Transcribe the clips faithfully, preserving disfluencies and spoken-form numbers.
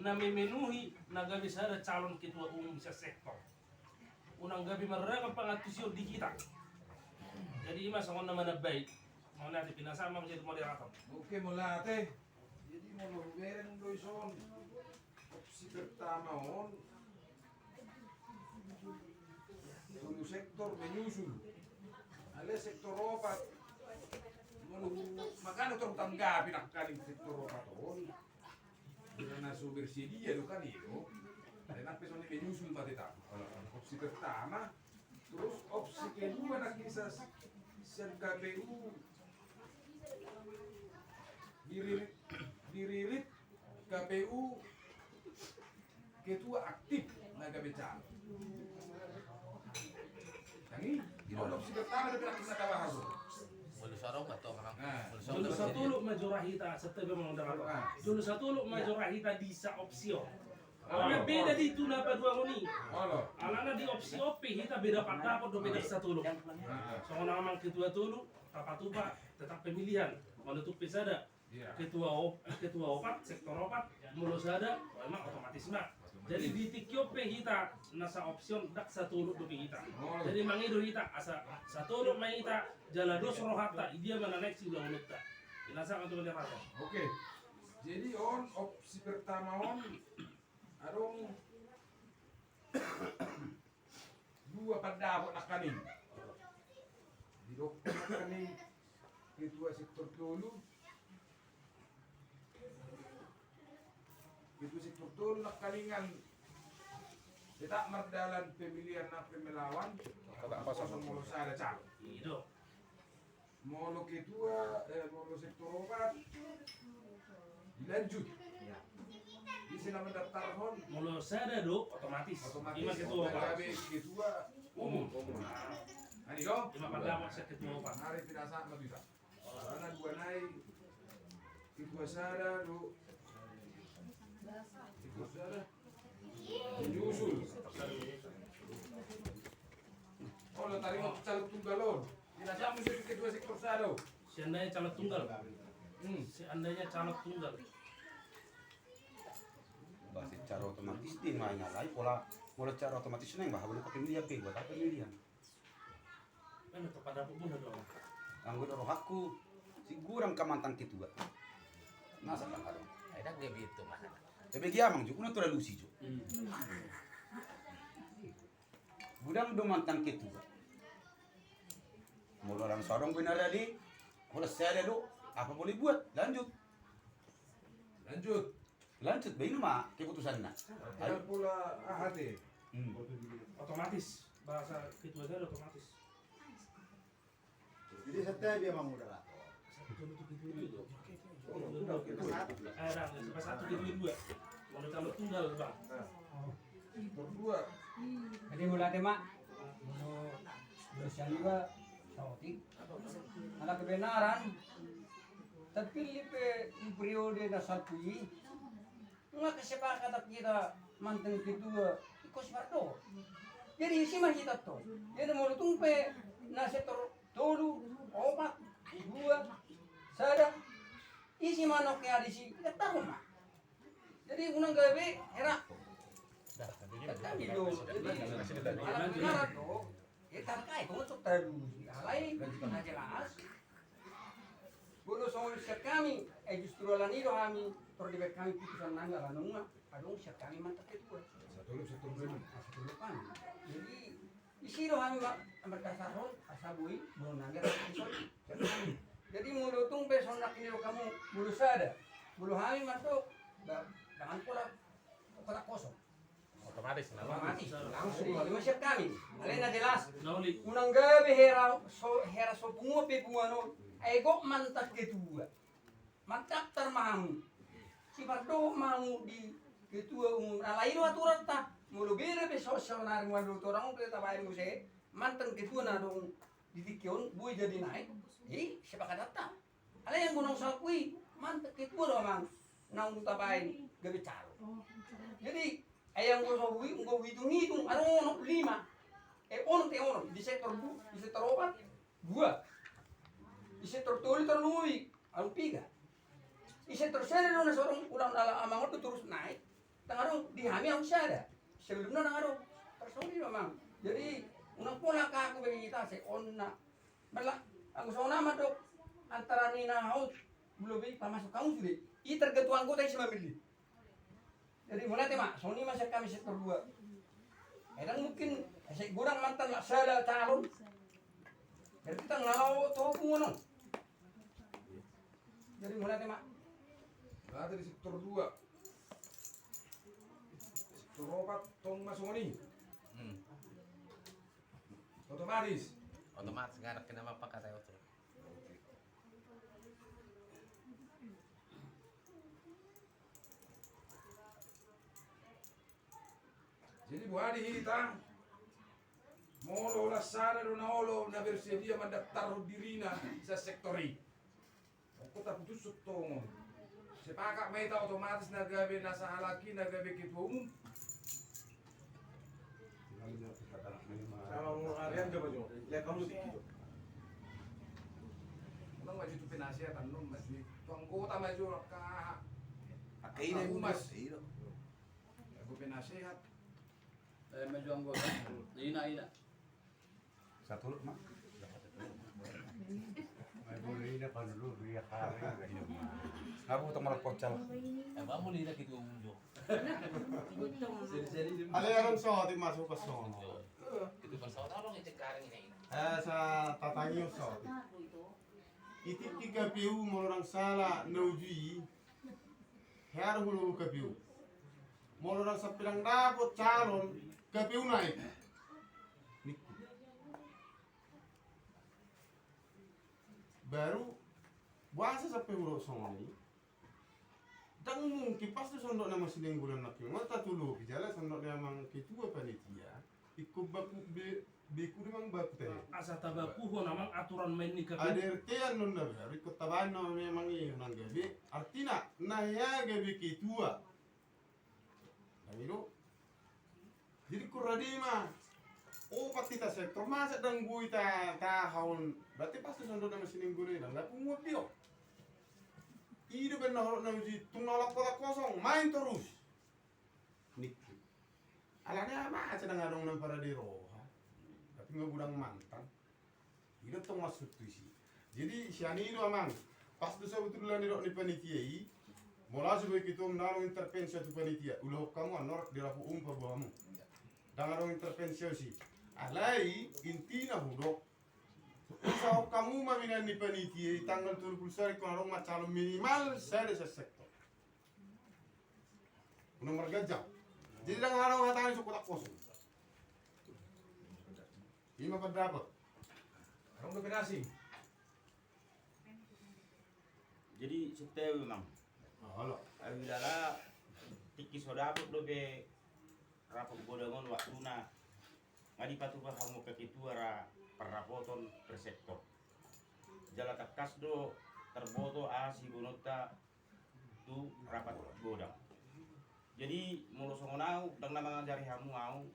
Na memenuhi na gabe sada calon ketua umum sian sektor. Unang gabe marragam pangantusion di hita. Jadi ima songon na manambai. Songon na di pinasahat ma jadi moderator. Oke, mauliate. Jadi molo hubereng do ison, opsi pertama on, tolu sektor menyusul. Alai sektor opat, molo hu-, makana tor hutanggapi nangkaning sektor opat on. Bila na so bersedia do kan i do. Alai nang pe songon i menyusul ma tetap. Opsi pertama, terus opsi kedua na kisah sian K P U diririt, diririt K P U ketua aktif na gabe calon. Tangi, on opsi pertama da berarti na tabahas. Molo saro ma to, Mang. Nah. Molo saro. Jolo satolop ma jora hita, sete be Mang Dara. Ah. Jolo satolop ma jora hita di sa opsi on. Alana beda di tu na paduahon i. Alana di opsi on pe hita beda pandapot do beda satolop. Songon amang ketua tolu, tapatupa tetap pemilihan. Molo tung pe sada, ketua op-, ketua opat, sektor opat, molo sada, memang otomatis ma. Jadi di tingki on pe hita na sa opsi on ndang satolop dope hita. Jadi mangido hita asa satolop ma hita, jala dos rohanta, i dia ma na naeng siulaonta. Pinasahat ma tu moderator. Oke. Jadi on opsi pertama on, adong dua pandapot nangkaning. Didok nangkaning ketua sektor tolu. Ketua sektor tolu nangkaningan tetap mardalan pemilihan na pemelawan. Kosong molo sada calon. Molo ketua, eh, molo sektor opat, dilanjut. Di sini mendaftarhon. Molo sada do, otomatis. Otomatis. Ima ketua opat. Gabe ketua umum. Umum. Nah, i do. Ima pandapot sian ketua opat. Hari pinasahat ma tu hita. Alana dua nai. Ketua sada do. Ketua sada. Menyusul. Olo, tarima calon tunggal on. Pinasahat muse tu ketua sektor sada. Seandainya calon tunggal. Hmm. Seandainya calon tunggal. Bah, secara otomatis dia main alai pola, molo secara otomatis naeng bah, belum pemilihan pe, buat apa pemilihan? Kan tetap ada pembunuh dong. Anggo do rohakku, si gurang ka mantan ketua. Masa kan ada? Ai dak dia begitu, Mas. Tapi dia mang juga terlalu si jo. Hmm. Gudang do mantan ketua. Molo orang sorong benar tadi, molo sada do, apa boleh buat? Lanjut. Lanjut. Lanjut, baino ma keputusanna. Ayo. Pola A H T. Hmm. Otomatis, bahasa ketua sada otomatis. Jadi setia dia mau moderator. Satu, satu, satu, satu. Eh, dah, salah satu, kedua, dua. Mau calon tunggal, Bang. Nah. Berdua. Jadi mauliate ma. Molo bersian juga, saotik. Ala kebenaran. Terpilih pe di periode na salpu i. Nga kesepakatan hita mantan ketua, ingkon si Pardo. Jadi isi ma hita to. Jadi molo tung pe na sektor tolu, opat, dua, sada, isi ma nongke adisi, hita tahu ma. Jadi unang gabe hera. Kami do. Jadi ala kebenaran do. Eh, tarkait, kau cok tadi. Alai, na jelas. Molo songon sian hami, eh, justru alani do hami, tor dibaen hami putusan nangga ala nunga, adong sian hami mantan ketua. Satolop, satolop memang. Ah, satolop hami. Jadi, isi do hami ma-, mardasarhon, asa boi, molo nangga, asa boi. Jadi, molo tung pe songon na nidok hamu, molo sada, molo hami mandok, ba-, jangan pola kotak kosong. Otomatis, nah. Otomatis, langsung. Jadi, masiak hami. Alai na jelas. Unang gabe hera so, hera so punguan pe punguan on. Ai gok mantan ketua. Mandaftar ma hamu. Si Pardo ma hamu di ketua umum. Alai do aturanta. Molo beda pe so, saonari mual do torang pe tabaen muse. Mantan ketua na adong di tingki on, boi jadi naek. I, sepakatanta. Alai anggo naung salpu i, mantan ketua do amang naung tabaen gabe calon. Jadi, ai anggo so hui, anggo huitung-itung, adong onom, lima. Eh, onom, te onom. Di sektor du-, di sektor opat, dua. Di sektor tolu, tolu i, adong piga. Di sektor sada do na sorong, ulang ala amang on do torus naek. Ndang adong di hami, adong sada. Sebelumna ndang adong. Tarsongon i ma, Amang. Jadi unang pola angka ahu bagi hita, sai on na. Mala anggo songon i ma dok, antara ni na hau, molo be pamasuk hamu sude. I tergantung anggota i si mamilih. Jadi mauliate ma, songon i ma sian hami sektor dua. Kadang mungkin, eh, sai godang mantan, lak sada calon. Berarti ndang laho tu hubungan on. Jadi mauliate ma. Berarti di sektor dua. Sektor opat tong ma songon i. Hmm. Otomatis. Otomatis, nggak ada kena apa-apa kata oto. Jadi boha di hita, molo las sada do na olo na bersedia mandaftarhon dirina sian sektor i. Anggo taputushon tongon, sepakat ma hita, otomatis na gabe na sahalak i na gabe ketua umum. Kalau mau harian coba, coba. Lihat kamu sedikit, coba. Unang maju tu penasehat, unang maju tu anggota, maju ka. Angka ina, angka humas. Iya. Aku penasehat. Eh, maju anggota. Ina, ina. Satu, Mak. Mai boleh ina, pan dulu, dua hari. Aku tak malah pocal. Eh, bangun ina, kita umum jo. Seri-seri. Ale, aron so, di masuk ke sono. Itu persoalan orang itu sekarang ini. Eh, sa tatangio so. Itipi K P U molo ndang sala na uju i, hea do hulahula K P U. Molo ndang sampe ndang dapot calon, K P U na i. Ningku. Baru, boasa sampe hudok songon i? Ndang mungkin, pasti sondok na masinenggolan na pinggol, tatolopi jala sondok ni amang ketua panitia. Ingkon baku be, beku do amang baku tadi. Asa tabakuhon amang aturan main ni K P U. A D R T an non na baru, ingkon tabahen na memang i nang gabe. Artina, na hea gabe ketua. Ndang i do. Jadi kurang di ma. Opat hita sektor, masa ndang boi ta, tahaon. Berarti pasti sondok na masinenggolan i, ndang punguan dia. I do baen na holong na uju i, tung na holan kota kosong, main torus. Ningku. Alana i ma, asa ndang adong na parade roha. Tapi nga godang mantan. I do tong maksud tu isi. Jadi sian i do amang. Pas do sabotulna nidok ni panitia i. Molo ahu so boi ketua umum, ndang adong intervensi tu panitia. Ulahon hamu annon di rapat umum paboa hamu. Ndang adong intervensi au si. Alai intina hudok. Usahaon hamu ma minan ni panitia i tanggal tolu pulu sada ingkon adong ma calon minimal sada sian sektor. Unang marganjang. Jadi ndang adong hata ni so kota kosong. I ma pendapat. Adong dope na asing. Jadi sinte memang. Olo. Ahu ilala tingki so dapot dope rapat godang on waktuna. Nga dipatupa hamu angka ketua ra parrapoton per sektor. Jala tangkas do tarboto aha siboanonta tu rapat godang. Jadi molo songon ahu ndang na mangajari hamu ahu,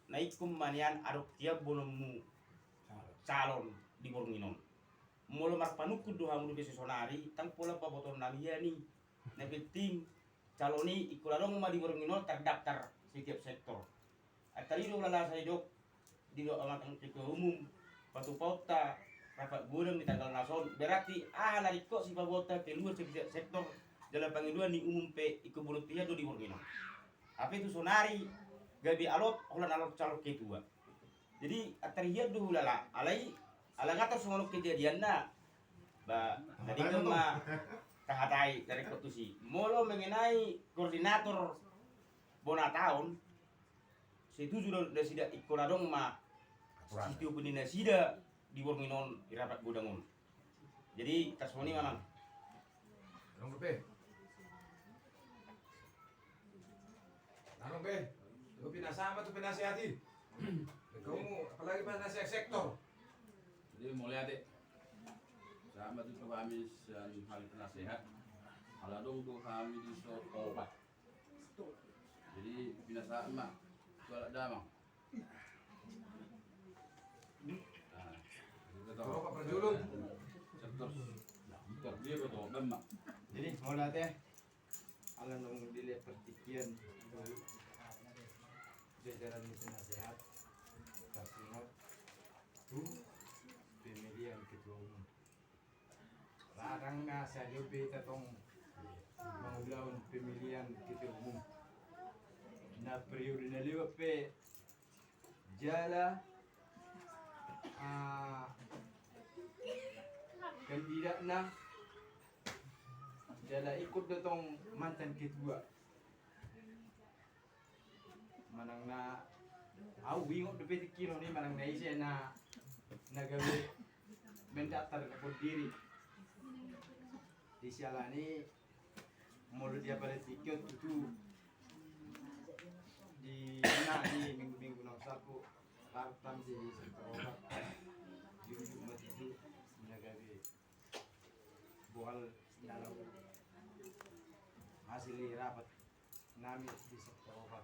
na ingkon ma nian adong tiap boanonmu calon di borngin on. Molo marpanungkun do hamu dope sisonari, ndang pola pabotoonnami hian i. Na penting calon i ingkon adong ma di borngin on tardaftar setiap sektor. Antara i do ulala sai dok didok amang ketua umum, patupaonta rapat godang di tanggal na son, berarti aha na ringkot sipabotoonta keluar setiap sektor, jala pangidoan ni umum pe ingkon boanonta hian do di borngin on. Hape tu sonari gabe alot, holan alot calon ketua. Jadi antara hian do ulala, alai ala nga tarsongon on kejadianna. Ba tadi kan ma tahatai dari kotusi. Molo mengenai koordinator bona taon, setuju do nasida ingkon adong ma sitiopon ni nasida di borngin on di rapat godang on. Jadi tarsongon i ma amang. Adong dope. Adong dope. Dope na sama tu penasehat i. Kamu apalagi penasehat sektor. Jadi mauliate. Sama tu kami sian hami penasehat. Ala adong do hami di so opat. Jadi pinasahat ma tu halak damang. Jadi mauliate. Ala nunga dilehon partingkian tu jajaran ni penasehat, tarsingot tu pemilihan ketua umum. Ra ndang na sadia be hita tong mangulahon pemilihan ketua umum. Na periode na lewat pe jala, ah, kandidatna jala ingkon do tong mantan ketua. Manang na, au ingot dope tingki on i, manang na ise na, na gabe mendaftarkan diri. Di siala ni molo di apala tingki on tutu di, na di minggu-minggu na salpu, rap tam di sektor opat, di ujung matuju na gabe bohal na laho hasil ni rapat nami di sektor opat.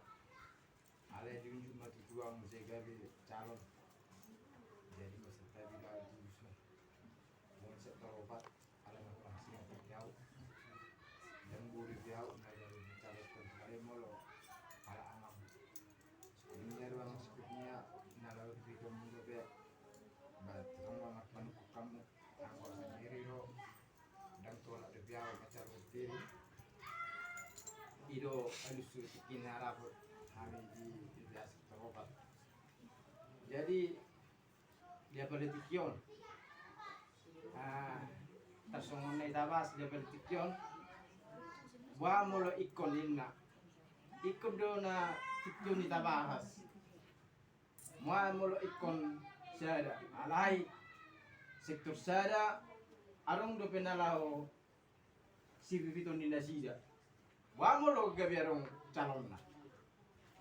Alai diunjuk ma tu tulang muse gabe calon. Jadi maksudna di dalam tubuh muse sektor opat. Ala na kurang siap di au. Dan guru di au na gabe mencalonkan kembali molo ala anam. Ini ruang sikutnya na lalu di kamu gabe. Bat tong manuk kamu. Anggo sandiri do, ndang tolak dope au mancalonkan diri. I do alusi tingki na rap hami di, di sektor opat. Jadi di apala tingki on, ah, tarsongon na hita bahas di apala tingki on, boha molo ingkon ninna, ingkon do na tingki on hita bahas. Boha molo ingkon sada, alai sektor sada adong dope na laho sipipiton ni nasida. Boha molo gabe adong calonna?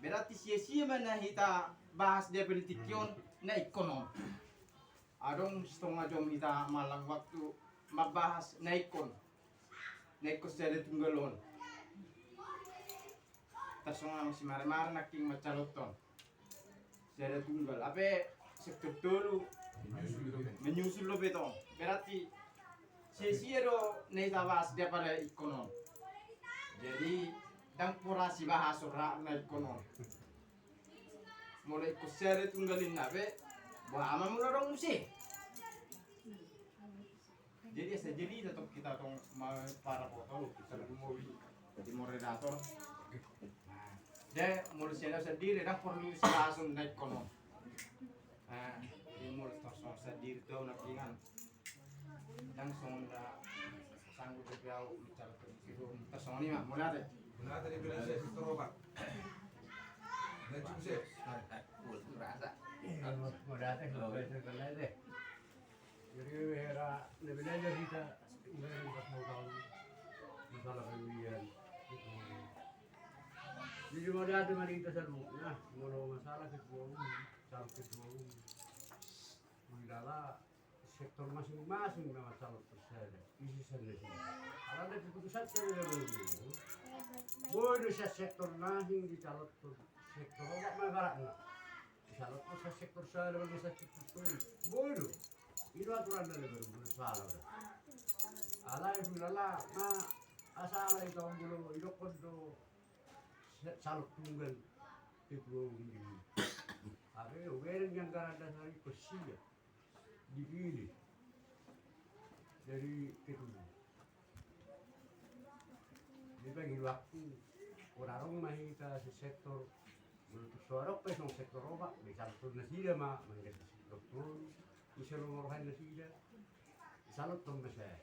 Berarti sia-sia ma na hita bahas di apala tingki on na ingkon on. Adong sitongah jom hita mallang waktu mambahas na ingkon, na ingkon sada tunggal on. Tarsongon si mare-mare nangkin mancalonhon sada tunggal, hape sektor tolu menyusul dope tong. Berarti sia-sia do na hita bahas di apala ingkon on. Jadi ndang pola sibahas on ra na ingkon on. Molo ingkon sada tunggal ninna pe, boha ma molo adong muse? Jadi asa jadi tetap hita tong ma-, para foto kita lumobi jadi moderator. Nah, de molo sada sandiri ndang porlu sibahas on na ingkon on. Nah, jadi molo tarsongon sandiri tu nangkiningan. Ndang songon na sanggup dope au mencalonkan diri. Tarsongon i ma, mauliate. Mauliate di Belajar Strobat. Mauliate. Mauliate. Jadi era na belajar hita, udah yang pas mau tahu masalah pemilihan. Jadi mauliate ma di hita saluhutna, molo masalah ketua umum, calon ketua umum. Mauliate. Sektor masing-masing na mancalonhon sada, isi sada isi. Alana keputusan sada na baru. Boi do sian sektor nahing dicalonhon sektor opat ma ibaratna. Dicalonhon sian sektor sada, boi do sian sektor tolu. Boi do. I do aturanna na baru, na salah. Alai hulala ma, asa alai taon molo idokkon do sa-, calon tunggal ketua umum. Hape ubereng anggaran dasar i, kosida dipilih dari ketua. Di bagi waktu, ora adong ma hita sektor, molo tung so adong pe songon sektor opat, dicalonhon nasida ma, manjadi sektor tolu, ise nomor roha ni nasida, dicalonhon ma sai.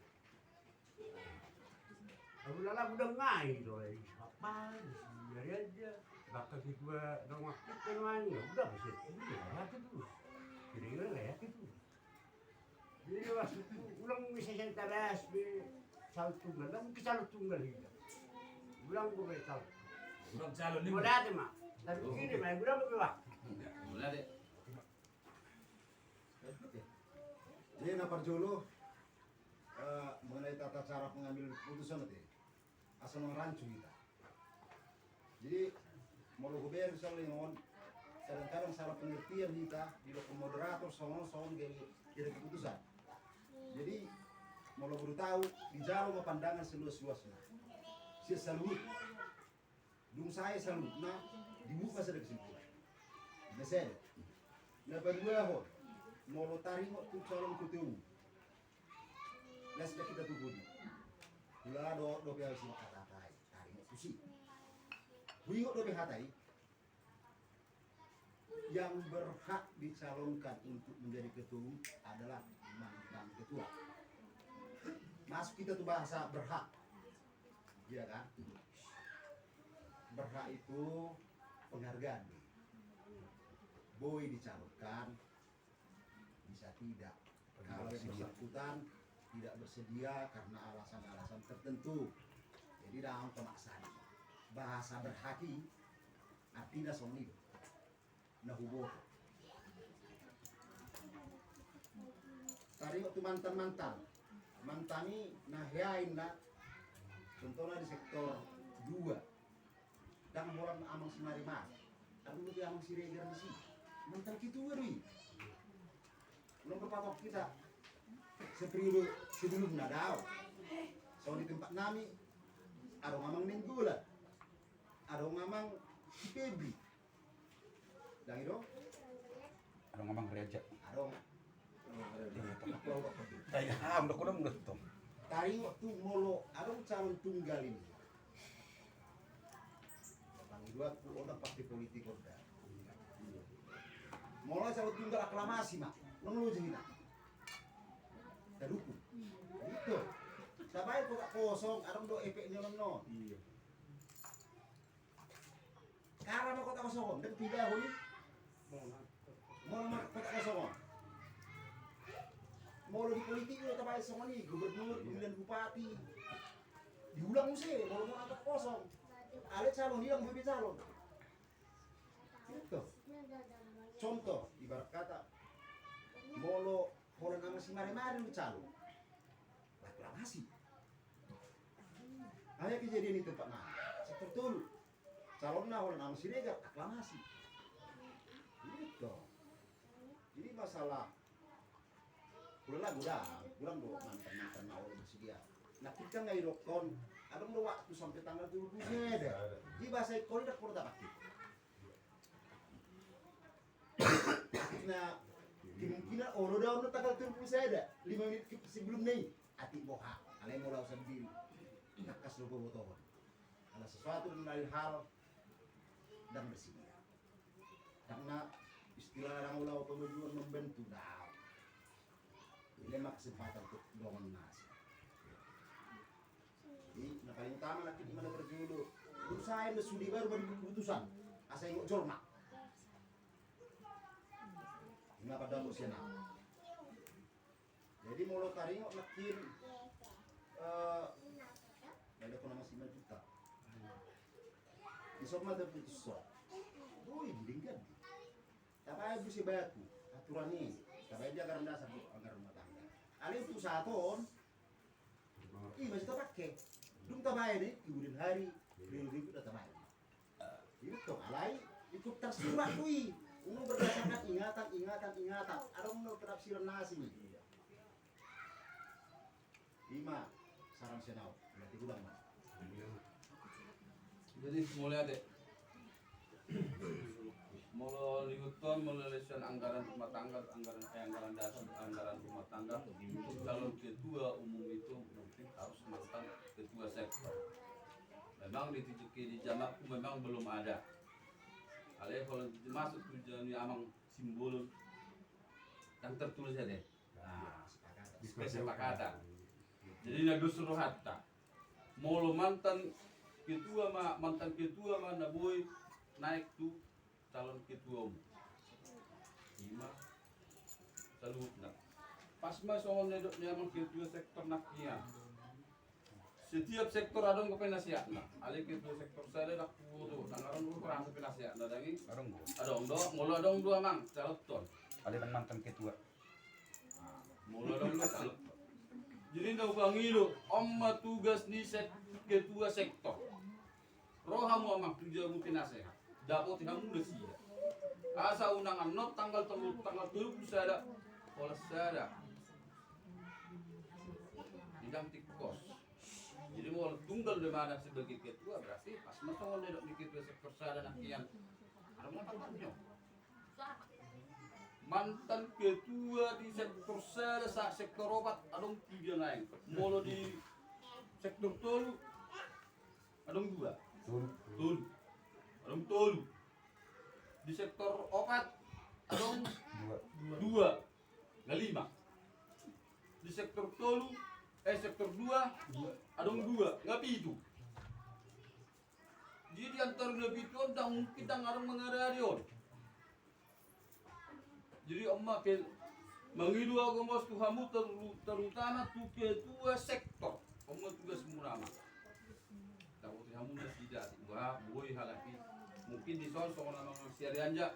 Hulala godang nai do, eh, siapa, di sini hari aja. Bahkan si tua dong waktu kan wani, ya udah, bisa, iya, ya, itu tuh. Jadi, iya, ya, itu tuh. Jadi, maksudku, ulang bisa saya tabas, be, calon tunggal, lah, mungkin calon tunggal, iya. Ulang gue calon. Ulang calon ini. Mauliate ma. Tapi gini, ma, ulang gue waktu. Mauliate. Jadi, na parjolo, eh, mengenai tata cara pengambilan keputusan, ate. Asa mangarancu hita. Jadi, molo hubereng songon on, kadang-kadang salah pengertian hita, didok moderator, songon, songon, gabe, gabe keputusan. Jadi, molo boru tahu, dijalo ma pandangan seluas-luasna. Sian saluhut. Dung sae saluhutna, dibuka sada kesimpulan. Na sada. Na paduahon, molo taringot tu calon ketua umum. Las da hita tu pudi. Hulala do dope au si hata-hata i. Taringot tusi. Huingot dope hata i. Yang berhak dicalonkan untuk menjadi ketua umum adalah mantan ketua. Masuk kita tu bahasa berhak. Iya kan? Berhak itu penghargaan. Boleh dicalonkan, bisa tidak. Kalau yang bersangkutan tidak bersedia karena alasan-alasan tertentu. Jadi dalam pemaksaan. Bahasa berhak i artina songon i do. Na huboto. Taringot tu mantan-mantan. Mantan i na hea inna. Contohna di sektor dua. Ndang holan Amang Simaremare. Adong dope Amang Siregar disi. Mantan ketua do i. Unang berpatok hita. Seperiode sebelumna dao. Songon di tempat nami. Adong Amang Nainggolan. Adong Amang si Febri. Ndang i do? Adong Amang Reja. Adong. Iya, Pak. Iya, am, udah kurang udah tuh. Taringot tu molo adong calon tunggal i. Pangidoanku, unang partai politik on da. Molo calon tunggal aklamasi ma. Unang loja hita. Tadukung. Gitu. Tabaen kotak kosong, adong do efek ni on. Iya. Kara ma kotak kosong on, ndang pidahon i. Molo ma kotak kosong on. Molo di politik do tabaen songon i, gubernur, pemilihan bupati. Diulang muse, molo ma kotak kosong. Alai calon i ndang boi be calon. Gitu. Contoh, ibarat kata, molo holan Amang Simaremare do calon. Aklamasi. Ada kejadian di tempat na. Sektor tolu. Calonna holan Amang Siregar, aklamasi. Gitu. Jadi masalah, hulala godang, godang do mantan-mantan na olo bersedia. Nah, kita ngai dokkon, adong do waktu sampai tanggal dua puluh sada. Jadi bahasa ikon ini dak perlu tapake. Nah, kemungkinan olo do on tanggal dua puluh sada, lima menit ke-, sebelum ni. Atik boha, alai molo au sandiri. Tangkas do botohon. Ala sesuatu dan lain hal, dan bersedia. Karena istilah orang ulau pemajuan membantu, dah. Ini mah kesempatan untuk dongan nasi. Jadi, na paling utama na kini mana berjulu. Usaha yang sudah baru beri keputusan. Asa ingot jolma. Ini apa dapur sana? Jadi molo taringot nangkin, eh, ada kona masih juta. Isok mata putus sok. Boi, dinggan. Tabaen buse batu, aturan i. Tabaen di anggaran dasar, anggaran rumah tangga. Alai tu saat on, i masih tapake. Dung tabaen i, kemudian hari, periode berikutna tabaen. Itu tong alai, ikut tersirat tu i. Unang berdasarkan ingatan, ingatan, ingatan. Adong do penafsiran na asing. Ima saran sian au, berarti godang ma. Jadi mulai ate. Molo lihuton, molo lesian anggaran rumah tangga, anggaran, eh, anggaran dasar, anggaran rumah tangga, untuk calon ketua umum itu mungkin harus mantan ketua sektor. Memang di titik di jamakku memang belum ada. Alai kalau masuk tu jamak ni Amang Simbolon, yang tertulis ada. Nah, kesepakatan. Jadi na dos rohanta. Molo mantan ketua ma, mantan ketua ma na boi naek tu calon ketua umum. Ima saluhutna. Pas ma songon na didok ni Amang ketua sektor nangkin. Setiap sektor adong do penasehatna. Alai ketua sektor sada dang huboto, dang adong do rasa penasehatna dang i. Adong do. Adong do, molo adong do Amang, calonhon. Alai dang mantan ketua. Ah, molo adong do calonhon. Jadi na hupangido, on ma tugas ni sek-, ketua sektor. Ro hamu Amang tu jabu penasehat. Dapoti hamu nasida. Asa unang annon tanggal tolu, tanggal tolu pulu sada. Holan sada. Didang tingkos. Jadi molo tunggal do manang sebagai ketua, berarti pas ma songon didok ni ketua sektor sada nangkin. Adong na pangkatna. Mantan ketua di sektor sada sahat sektor opat adong tiga naeng. Molo di sektor tolu adong dua. Tolu. Tolu. Adong tolu. Di sektor opat adong dua. Dua. Nga lima. Di sektor tolu, eh, sektor dua adong dua, nga pitu. Jadi di antara na pitu on ndang mungkin ndang adong mangaradi on. Jadi on ma pe mangido ahu mos tu hamu, teru-, terutama tu ketua sektor. On ma tugasmuna ma. Takuti hamu nasida, wah, boi halak i. Mungkin dison songon na mangan siari anja.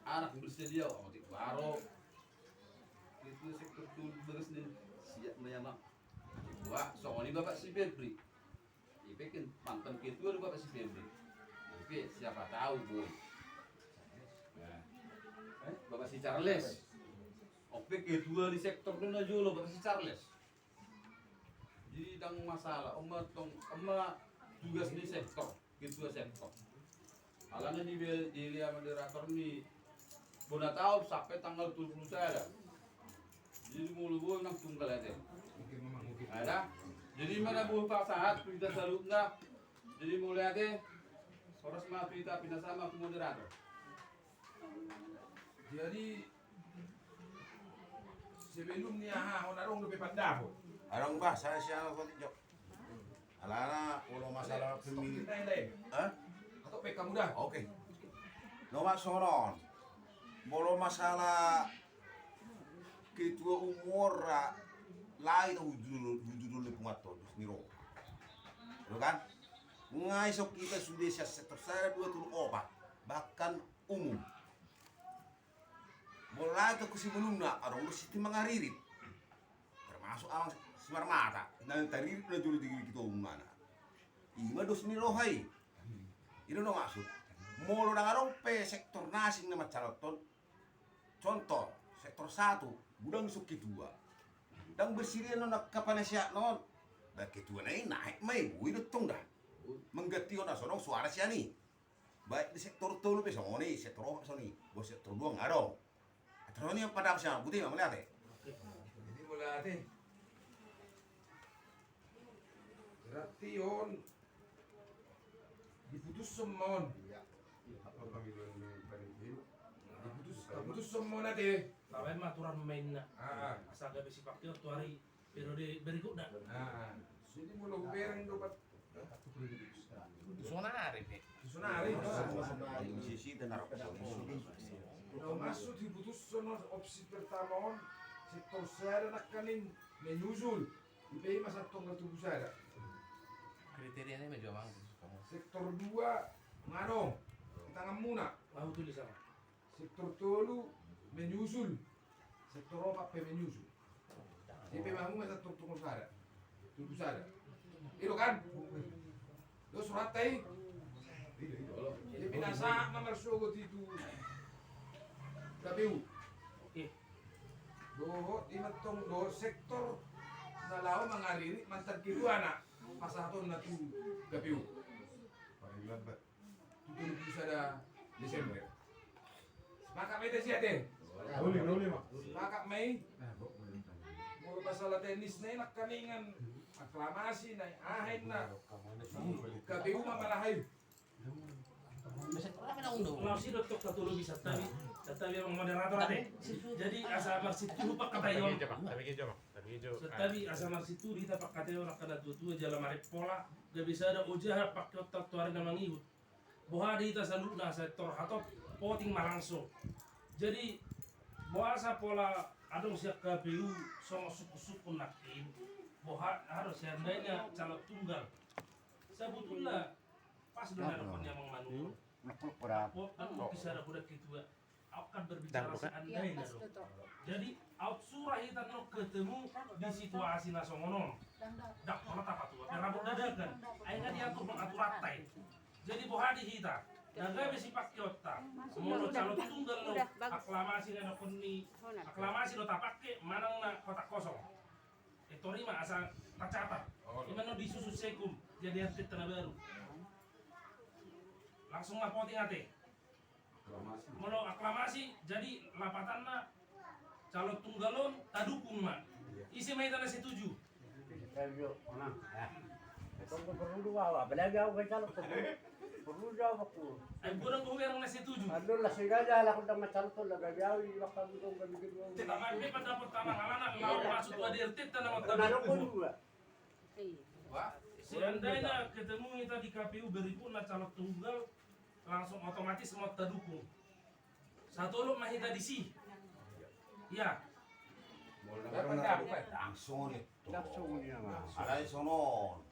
Anak bersedia, oh, ti baro. Ketua sektor tolu bagas ni, siap ma i ma. Wah, songon i Bapak si Febri. Ipe kan mantan ketua do Bapak si Febri. Ipe siapa tahu, boi. Nah. Eh, Bapak si Charles. Ope ketua di sektor do na jolo Bapak si Charles. Jadi ndang masalah, on ma tong, on ma tugas ni sektor, ketua sektor. Alana di be-, di lia moderator ni bona taon sampe tanggal tolu pulu sada. Jadi molo boi nang tunggal ate. Ada. Jadi mana boi pasahat tu hita saluhutna. Jadi mulai ate. Horas ma tu hita pinasama tu moderator. Jadi sebelum ni aha on adong dope pandapot. Adong bah, saya siapa kau tinjok. Alana molo masalah pemilih. Hah? Atau P K muda. Oke. Nomor sonon. Molo masalah ketua umum ra lain hujudul hujudul di pungat todus ni ro. Lo kan? Ngai sok kita sudah sias sektor sada dua tolu opat bahkan umum. Molo tu Sibolunga adong do siti mangaririt. Termasuk amang Simarmata, na taririt na jolo di ketua umumna. Ima dos ni roha i. Ina do maksud. Molo ndang adong pe sektor na asing na mancalonhon. Contoh, sektor satu, godang so ketua. Ndang bersirian on angka panasehatna on. Ba ketua na i naek ma i, boi do tong da. Mangganti on na so adong suara sian i. Baik di sektor tolu pe songon i, sektor opat songon i, bos sektor dua nga adong. Terus ni pada siapa putih ma melihat eh. Jadi melihat eh. Berarti on diputushon ma on. Diputus, diputushon ma on ate. Baen ma aturan mainna. Ah, ah. Asa gabe sipake on tu ari periode berikutna. Ah, ah. Jadi molo hubereng do pat. Tu sonari pe. Tu sonari. Sisi tenar. Maksud diputushon on opsi pertama on sektor sada nangkaning menyusul. Ipe ima sahat tonggal tubu sada. Kriterianya meja mang. Sektor dua nga adong. Di tanganmuna. Mau tulis apa? Sektor tolu menyusul. Sektor opat pe menyusul. Ipe ima hamu ma sahat tonggal tubu sada. Tubu sada. I do kan? Dos rohanta i. Jadi pinasahat ma marsogot i tu K P U. Oke. Dohot ima tong dohot sektor na laho mangaririt mantan ketuana pasahatonna tu K P U. Paling lambat tu tolu pulu sada Desember. Sepakat ma hita sian ate? Uli, uli ma. Sepakat ma i. Molo masalah teknisna i nangkaningan aklamasi na i aha inna. K P U ma manang aha i. Laos i do tong tatolopi santabi, santabi amang moderator ate. Jadi asa marsituhu pangkataion. Santabi asa marsituhu hita pangkataion angka na tuatua jala marek pola gabe sada ojahan pangkeonta tu ari na mangihut. Boha di hita saluhutna asa tor hatop poting ma langsung. Jadi boasa pola adong sian K P U songon sungkunsungkun nangkin. Boha adong seandainya calon tunggal. Sebetulna pas do na dapot ni amang Manurung. Dapot kan mungkin sada budak ketua. Ahu kan berbicara seandainya do. Jadi aut sura hita nunga ketemu di situasi na songon on. Ndang pola tapatupa pe rambut dadakan. Ai nga diatur nang aturanta i. Jadi boha di hita na gabe sipangkeonta. Molo calon tunggal do aklamasi na dokon ni aklamasi do tapake manang na kotak kosong. E, tor i ma asa Tacatat. Ima na disusun Sekum jadi R T-ta na baru. Langsung ma voting ate. Molo aklamasi, jadi lapatanna calon tunggal on tadukung ma. Ise ma hita na setuju? Setuju, Amang. Itu perlu dua, apalagi aku kan calon tunggal. Perlu jawab aku. Ai godang do hubereng na setuju. Anu lah, sida aja lah, aku ndang mancalon tunggal, gabe au i, waktu aku dong, gabe gitu. Tidak, Amang, ini pendapat Amang, alana lawan masuk tu A D R T, tanah Tanah otak. Otak dua. Seandainya ketemu hita di K P U berikutna calon tunggal, langsung otomatis mau tadukung. Satolop ma hita disi. Iya. Langsung ni. Langsung ni, Amang. Alai sonon.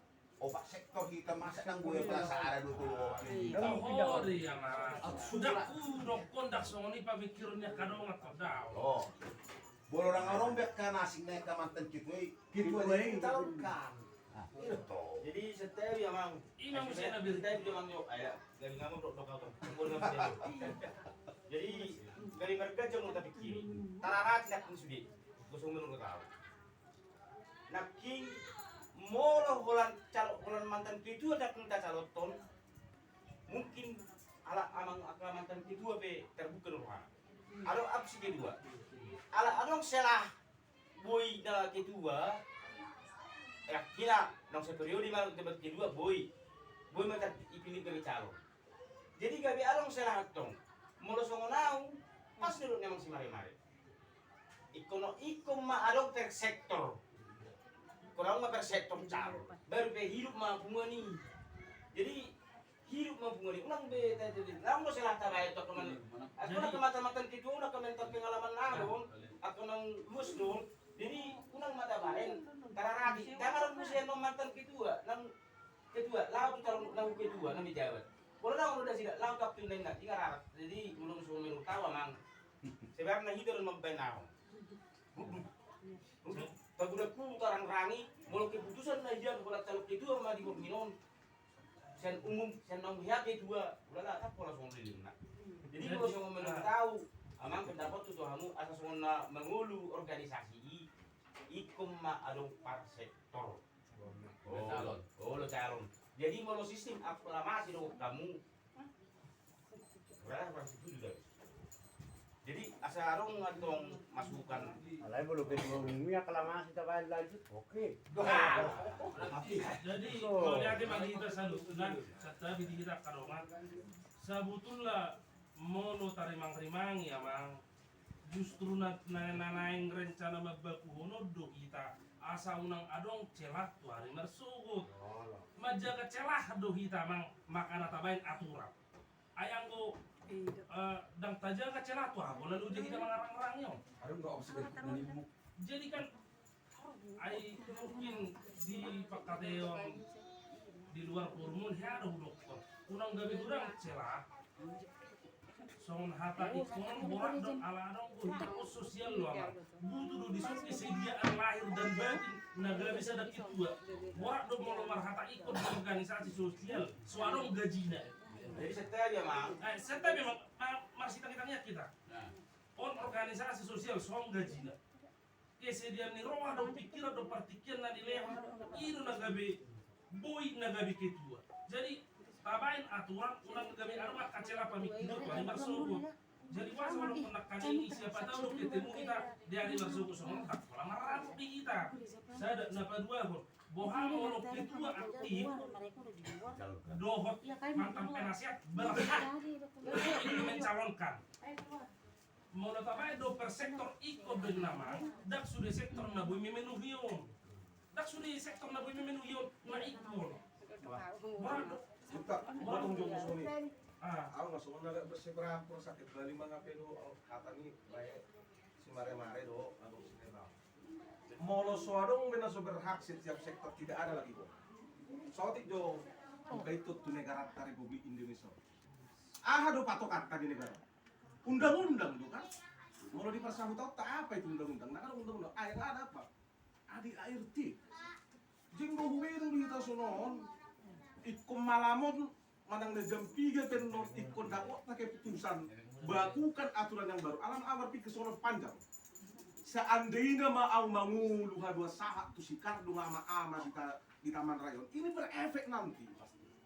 Opat sektor hita, masa nang gue perasaan do tu. Iya, Amang. Sudah ku dokkon ndang songon i pamikiran ni angka dongan tu dao. Oh. Molo ndang adong be angka na asing na angka mantan ketua i, ketua i dicalonkan. Nah, itu. Jadi santabi, Amang. Ima muse na beri. Santabi, Amang, yo. Aya, garing Amang dok dok au. Jadi garing marga jangan tapikiri. Tararati nak pun sude. Gosong menurut au. Nangkin molo holan calon, holan mantan ketua ndang tacalonhon. Mungkin ala Amang angka mantan ketua pe terbuka do rohana. Adong opsi kedua. Ala adong selah boi na ketua, eh, hina, nang seperiode ma debat kedua, boi. Boi ma tar-, dipilih gabe calon. Jadi gabe adong selah antong. Molo songon au, pas do dok ni Amang Simare-mare. Ingkon, ingkon ma adong per sektor. Ingkon adong ma per sektor calon. Baru pe hidup ma punguan i. Jadi hidup ma punguan i, unang be ta-, jadi, unang do selah tabaen tu angka mantan, angka mantan ketua, unang angka mantan pengalaman na adong, angka na luas do. Jadi unang ma tabaen, tararati, ndang adong muse na mantan ketua, nang ketua, laho tu calon, laho ketua, na menjabat. Molo ndang adong nasida, laho tu aktif lain nanti, nggak rarat. Jadi molo songon menurut au, Amang, sebenarna hita do mambaen au. Rudut. Rudut. Pagudaku tarang-rangi, molo keputusan na hian, molo calon ketua ma di borngin on. Sian umum, sian naung hea ketua, ulala, tak pola songon lilin na. Jadi, jadi, molo songon menurut au, Amang, pendapatku tu hamu, asa songon na mangolu organisasi i, ingkon ma adong par sektor. Olo calon. Olo calon. Jadi, molo sistem aklamasi do hamu, Jadi asa adong antong masukan. Alai molo ketua umum i aklamasi tabaen lanjut, oke. Jadi molo di ate ma di hita saluhutna, santabi di hita angka dongan. Sabutulna molo tarimang-rimangi, Amang, justru na, na, na naeng rencana mambakuhon on do hita, asa unang adong celah tu ari marsogot. Manjaga celah do hita, Amang, makana tabaen aturan. Ai anggo, eh, ndang tajaga celah tu aha, bola loja hita mangarang-arang i on. Jadi kan, ai mungkin di pangkataion di luar forum on, hea do hudokkon. Unang gabe godang celah. Songon hata ingkon, borat do ala adong do hita on sosial do, Amang. Butuh do dison kesediaan lahir dan batin na gabe sada ketua. Borat do molo marhata ingkon di organisasi sosial, so adong gajina. Jadi santabi, Amang. Eh, santabi, Amang, ma-, marsitangiang-tangiang hita. Nah. On organisasi sosial, so adong gajina. Kesediaan ni roha do, pikiran do, partingkian na nilehon, i do na gabe boi na gabe ketua. Jadi tabaen aturan, unang gabe adong angka celah pamikiran tu ari marsogot. Jadi masa unang pernah kami ini, siapa tahu do ketemu hita di ari marsogot songon on, pola marrapot di hita. Sada, na paduahon, boha molo ketua aktif dohot mantan penasehat berhak untuk mencalonkan. Molo tabaen do per sektor, ingkon do nama, ndang sude sektor na boi memenuhi on. Ndang sude sektor na boi memenuhi on, na ingkon. Wah, do. Bentar, potong jolo songon i. Ah. Au na songon na agak berseberang, sakit bali mangape do, au, hata ni bae simare-mare do, abang sinetau. Molo so adong be na so berhak setiap sektor, tidak ada lagi, Bang. Saotik jo, buka itu tu negara ta Republik Indonesia. Aha do patokanta di negara? Undang-undang do kan? Molo di parsahutaonta apa itu undang-undang? Nah, kan undang-undang, ah, yang ada apa? A D A R T. Jeng do hubereng di hita sonon, ingkon malam on, manang na jam piga pe annon, ingkon dapot na keputusan, bakukan aturan yang baru. Alana au marpikir sonon panjang. Seandainya ma au mangolu haduan sahat tu si kardus, ama-ama di, ta, di Taman Raya on, ini berefek nanti,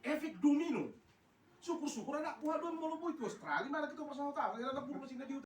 efek domino. Syukur-syukur anakku haduan molo boi tu Australia, mana kita bersama tamu, ya, anak guru masih nggak diutus.